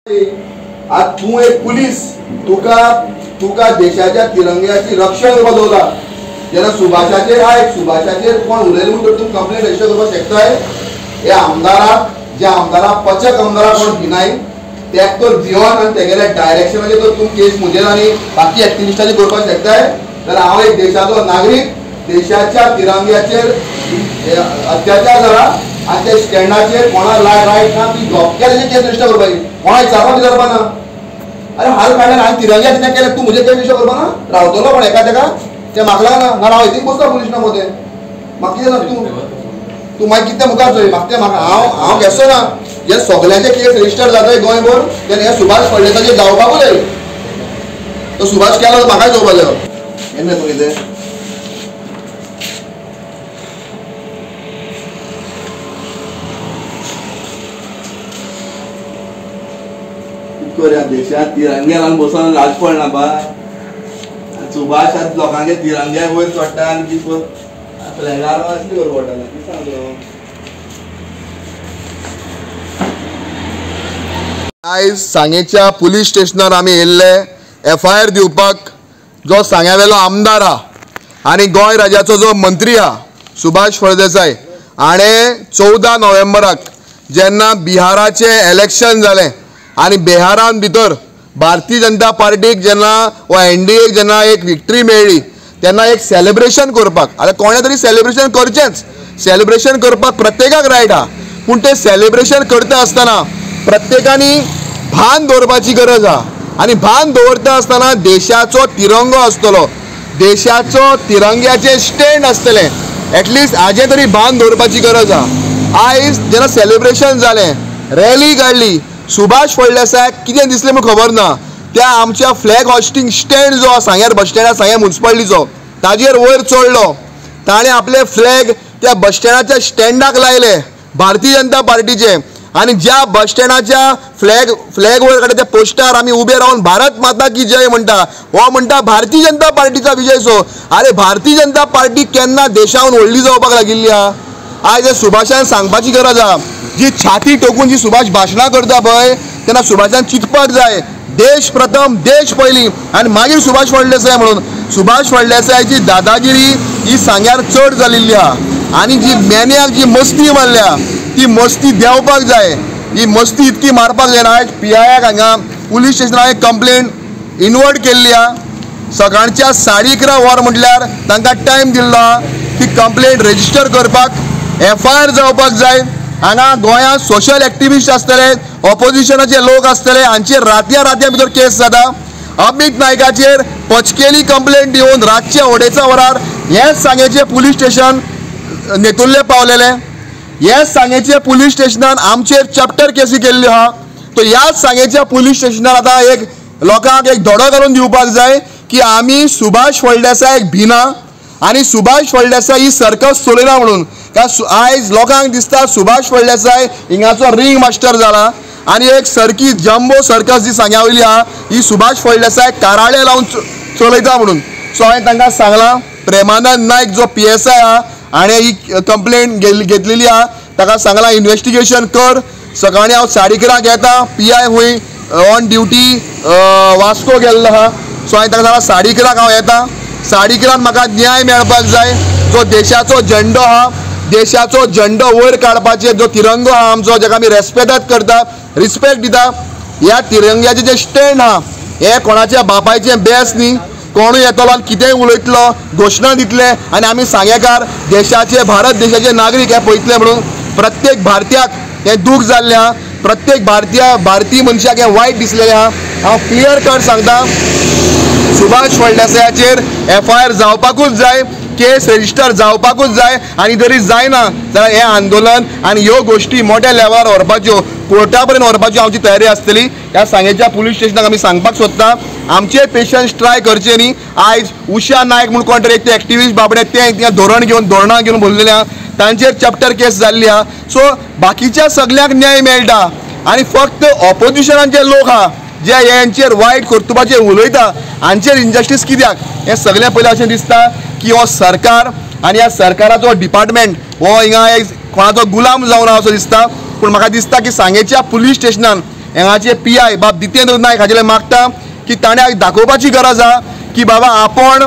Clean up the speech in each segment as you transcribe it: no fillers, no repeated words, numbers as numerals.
आज तूं एक पुलीस, तुका तुका देशाच्या तिरंग्याची रक्षण करपाक दवरला. जेन्ना सुभाषाचेर आयक, सुभाषाचेर कोण उलयले म्हणून तूं कंप्लेन रजिस्टर करपाक शकताय. हे आमदाराक, ज्या आमदाराक पचक आमदाराक कोण भिनाय तेक तर भिवन आनी तेगेल्या डायरेक्शनाचेर तर तूं केस म्हजेर आनी बाकी एक्टिविस्टाचेर करपाक शकताय. जाल्यार हांव एक देशाचो नागरीक, देशाच्या तिरंग्याचेर अत्याचार जाला आनी त्या स्टँडाचेर कोणा रायट ना, ती धोक्याचेर केस रजिस्टर करपाची, कोणा विचारपा विचारपा ना. अरे हाल काडल्यार हांवें तिरंग्या कितें केलें, तूं म्हजेर केस रजिस्टर करपा ना, रावतलो पण एका तेका तें म्हाका लागना ना, हांव हितीक बसता पुलीस स्टेशना मोदें. म्हाका कितें जाता, तूं तूं मागीर कितें मुखार चोय, म्हाका तें म्हाका हांव हांव घेसो ना. जे सगल्यांचे केस रजिस्टर जाता गोंयभर तेन्ना हे सुभाष फळदेसाचेर जावपाकूच जाय. तो सुभाष केलो म्हाकाय चोवपा जायो. केन्ना तूं कितें देशात तिरंग्या लावन बसून राजपळ ना बाय. सुभाष आतां लोकांचे तिरंग्याक वयर चडटा आनी कितें फ्लॅगार असली करूं पडटा कितें सांगलो. आयज सांगेच्या पुलीस स्टेशनार आमी येयल्ले एफ I R दिवपाक. जो सांग्यावेलो आमदार आहा आनी गोंय राज्याचो जो मंत्री आहा सुभाष फळदेसाय हाणें 14 नोव्हेंबराक जेन्ना बिहाराचें इलेक्शन जालें आनी बिहारान भितर भारतीय जनता पार्टीक जेन्ना वा एनडीएक जेन्ना एक विक्ट्री मेळ्ळी तेन्ना एक सेलिब्रेशन करपाक, आतां कोणें तरी सेलिब्रेशन करचेंच, सेलिब्रेशन करपाक प्रत्येकाक रायट आहा, पूण तें सेलिब्रेशन करता आसतना प्रत्येकानी भान दवरपाची गरज आहा. आनी भान दवरता आसतना देशाचो तिरंगो आसतलो, देशाचो तिरंग्याचें स्टँड आसतलें, एटलिस्ट हाजें तरी भान दवरपाची गरज आहा. आयज जेन्ना सेलिब्रेशन जालें, रॅली काडली, सुभाष फळदेसायाक कितें दिसलें म्हूण खबर ना, त्या आमच्या फ्लॅग हॉस्टिंग स्टँड जो आसा सांग्यार बस स्टँडार, सांग्यार मुन्सिपालिटीचो, ताजेर वयर चडलो, ताणें आपले फ्लॅग त्या बस स्टँडाच्या स्टँडाक लायले भारतीय जनता पार्टीचे. आनी ज्या बस स्टँडाच्या फ्लॅग फ्लॅग वयर काडटा त्या पोस्टार आमी उबे रावन भारत माता की जय म्हणटा, हो म्हणटा भारतीय जनता पार्टीचा विजय. सो अरे भारतीय जनता पार्टी केन्ना देशावन व्हडली जावपाक लागिल्ली आहा. आयज सुभाषान सांगपाची गरज आहा, जी छाती टोकून जी सुभाष भाशणां करता पळय तेन्ना सुभाषान चिंतपाक जाय, देश प्रथम देश पयलीं आनी मागीर सुभाष फळदेसाय म्हणून. सुभाष फळदेसायाची दादागिरी ही सांग्यार चड जाल्ली आहा आनी जी मेन्याक जी मस्ती मारल्या ती मस्ती देंवपाक जाय, ही मस्ती इतकी मारपाक जायना. आयज पी आयाक हांगा पुलीस स्टेशनार एक कंप्लेन इनवर्ट केल्ली आहा. सकाळच्या 11:30 वर म्हटल्यार तांकां टायम दिल्लो आहा ती कंप्लेन रजिस्टर करपाक, एफ I R जावपाक जाय. हांगा गोंयांत सोशल एक्टिविस्ट आसतले, ऑपोजिशनाचे लोक आसतले, हांचेर रातया रातया भितर केस जाता. अमित नायकाचेर पचकेली कंप्लेन दिवन रातचे 2:30 वरार हेच सांगेचें पुलीस स्टेशन नेतुर्ले पावलेले. हेच सांगेचे पुलीस स्टेशनान आमचेर चॅप्टर केसी केल्ल्यो आहा. तो ह्याच सांगेच्या पुलीस स्टेशनार आतां एक लोकांक एक धडो घालून दिवपाक जाय की आमी सुभाष फळदेसायाक भिना आनी सुभाष फळदेसाय ही सर्कस चलयना म्हणून. कारण आयज लोकांक दिसता सुभाष फळदेसाय हिंगाचो रिंग मास्टर जाला आनी एक सर्की जम्बो सर्कस जी सांग्या वयली आहा ही सुभाष फळदेसाय काराळे लावन चलयता म्हणून. सो हांवें तांकां सांगलां, प्रेमानंद नायक जो पी एस I आहा हाणें ही कंप्लेन घेतलेली आहा, ताका सांगलां इन्वेस्टिगेशन कर. सकाळीं हांव 11:30 येता, पी I खूंय ऑन ड्युटी वास्को गेल्लो आहा. सो हांवें ताका सांगलां 11:30 हांव येता, 11:30 म्हाका न्याय मेळपाक जाय. जो देशाचो झेंडो आहा, देशाचो झेंडो वयर काडपाचेर जो तिरंगो आहा आमचो, जाका आमी रेस्पेदात करता, रिस्पेक्ट दिता, ह्या तिरंग्याचें जें स्टँड आहा हें कोणाच्या बापायचें बेस न्ही. कोणूय येतलो आनी कितेंय उलयतलो, घोशणा दितले आनी आमी सांगेकार देशाचे, भारत देशाचे नागरीक हे पळयतले म्हणून प्रत्येक भारतीयाक हें दूख जाल्लें आहा, प्रत्येक भारतीय मनशाक हें वायट दिसलेलें आहा. हांव क्लियर कट सांगता, सुभाष फळदेसायाचेर एफ I R जावपाकूच जाय, केस रजिस्टर जावपाकूच जाय आनी जरी जायना जाल्यार हें आंदोलन आनी ह्यो गोश्टी मोठ्या लेवलार व्हरपाच्यो, कोर्टा पर्यंत व्हरपाची आमची तयारी आसतली. ह्या सांगेच्या पुलीस स्टेशनाक आमी सांगपाक सोदता, आमचे पेशन्स ट्राय करचे न्ही. आयज उषा नायक म्हूण कोण तरी एक ते एक्टिविस्ट बाबडे ते धोरण घेवन धोरणां घेवन भरलेले आहा, तांचेर चॅप्टर केस जाल्ली आहा. सो बाकीच्या सगल्यांक न्याय मेळटा आनी फक्त ऑपोजिशनाचे लोक आहा जे हेंचेर वायट कर्तुबाचेर उलयता हांचेर इनजस्टीस कित्याक, हें सगळें पयलीं अशें दिसता की हो सरकार आनी ह्या सरकाराचो डिपार्टमेंट हो हिंगा एक कोणाचो गुलाम जावन आहा असो दिसता. पूण म्हाका दिसता की सांगेच्या पुलीस स्टेशनान हांगाचे PI बाब जितेंद्र नायक हाजे मागता की ताणें दाखोवपाची गरज आहा की बाबा आपण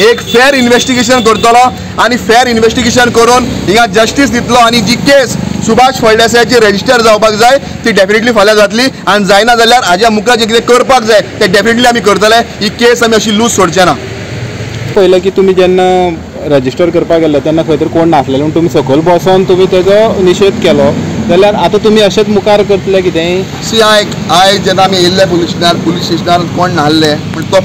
एक फेर इन्वेस्टिगेशन करतलो आनी फेर इन्वेस्टिगेशन करून हिंगा जस्टीस दितलो आनी जी केस सुभाष फळदेसायाची रेजिस्टर जावपाक जाय ती डेफिनेटली फाल्यां जातली आनी जायना जाल्यार हाज्या मुखार जें कितें करपाक जाय तें डेफिनेटली आमी करतले. ही केस आमी अशी लूज सोडचे ना. पयलें की तुमी जेन्ना रजिस्टर करपाक गेल्ले तेन्ना खंय तरी कोण नासलेले म्हूण तुमी सकयल बसोन तुमी तेजो निशेध केलो, जाल्यार आतां तुमी अशेंच मुखार करतले कितें? सी आयज जेन्ना आमी येयल्ले पुलीस स्टेशनार कोण नासले, पूण तो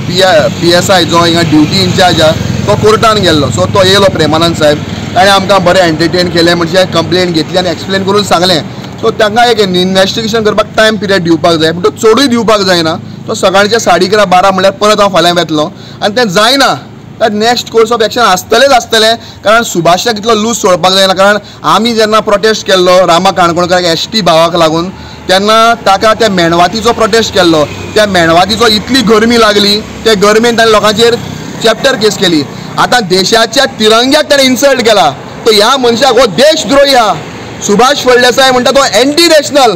PSI जो हिंगा ड्युटी इन्चार्ज आहा तो कोर्टान गेल्लो. सो तो येयलो प्रेमानंद साहेब, ताणें आमकां बरें एंटरटेन केलें, म्हणजे कंप्लेन घेतली आनी एक्सप्लेन करून सांगलें. सो तांकां एक इन्वेस्टिगेशन करपाक टायम पिरियड दिवपाक जाय, पूण तो चडूय दिवपाक जायना. तो सकाळच्या 11:30 12 म्हणल्यार परत हांव फाल्यां वेतलो आनी तें जायना तर नेक्स्ट कोर्स ऑफ एक्शन आसतलेच आसतलें. कारण सुभाषाक इतलो लूज सोडपाक जायना. कारण आमी जेन्ना प्रोटेस्ट केल्लो रामा काणकोणकाराक ST भावाक लागून तेन्ना ताका त्या मेणवातीचो प्रोटेस्ट केल्लो, त्या मेणवातीचो इतली गरमी लागली, त्या गरमेन ताणें लोकांचेर चॅप्टर केस केली. आतां देशाच्या तिरंग्याक ताणें इन्सल्ट केला, तो ह्या मनशाक हो देशद्रोही आहा. सुभाष फळदेसाय म्हणटा तो एंटी नॅशनल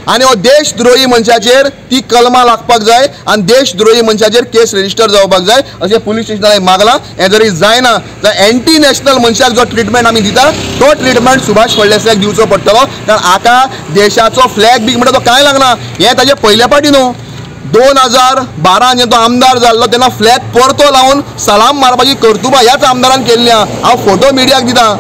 आनी हो देशद्रोही मनशाचेर ती कलमां लागपाक जाय आनी देशद्रोही मनशाचेर केस रेजिस्टर जावपाक जाय अशें पुलीस स्टेशनार मागलां. हें जरी जायना जाल्यार एंटी नॅशनल मनशाक जो ट्रिटमेंट आमी दिता तो ट्रिटमेंट सुभाष फळदेसायाक दिवचो पडटलो. कारण आतां देशाचो फ्लॅग बी म्हणटा तो कांय लागना. हें ताजें पयले पाटी न्हू, 2012 जेन्ना तो आमदार जाल्लो तेन्ना फ्लॅग परतो लावन सलाम मारपाची कर्तुबां ह्याच आमदारान केल्ली आहा. हांव फोटो मिडियाक दिता.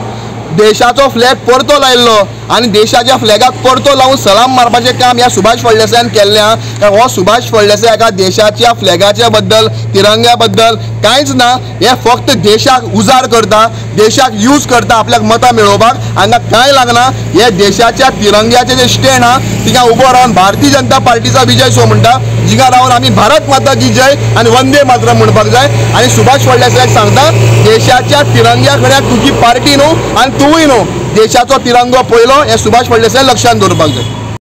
देशाचो फ्लॅग परतो लायिल्लो आनी देशाच्या फ्लॅगाक परतो लावन सलाम मारपाचें काम ह्या सुभाष फळदेसायान केल्लें आहा. कारण हो सुभाष फळदेसाय एका देशाच्या फ्लॅगाच्या बद्दल तिरंग्या बद्दल कांयच ना, हे फक्त देशाक उजार करता, देशाक यूज करता आपल्याक मतां मेळोवपाक. हांगा कांय लागना. हे देशाच्या तिरंग्याचें जें स्टँड आहा तिंगा उबो रावन भारतीय जनता पार्टीचो विजय सो म्हणटा, जिंगा रावन आमी भारत माता की जय आनी वंदे मातरम म्हणपाक जाय. आनी सुभाष फळदेसायाक सांगता देशाच्या तिरंग्या कडेन तुजी पार्टी न्हू आनी तुवूय न्हू, देशाचो तिरंगो पयलो हें सुभाष फळदेसाय लक्षांत दवरपाक जाय.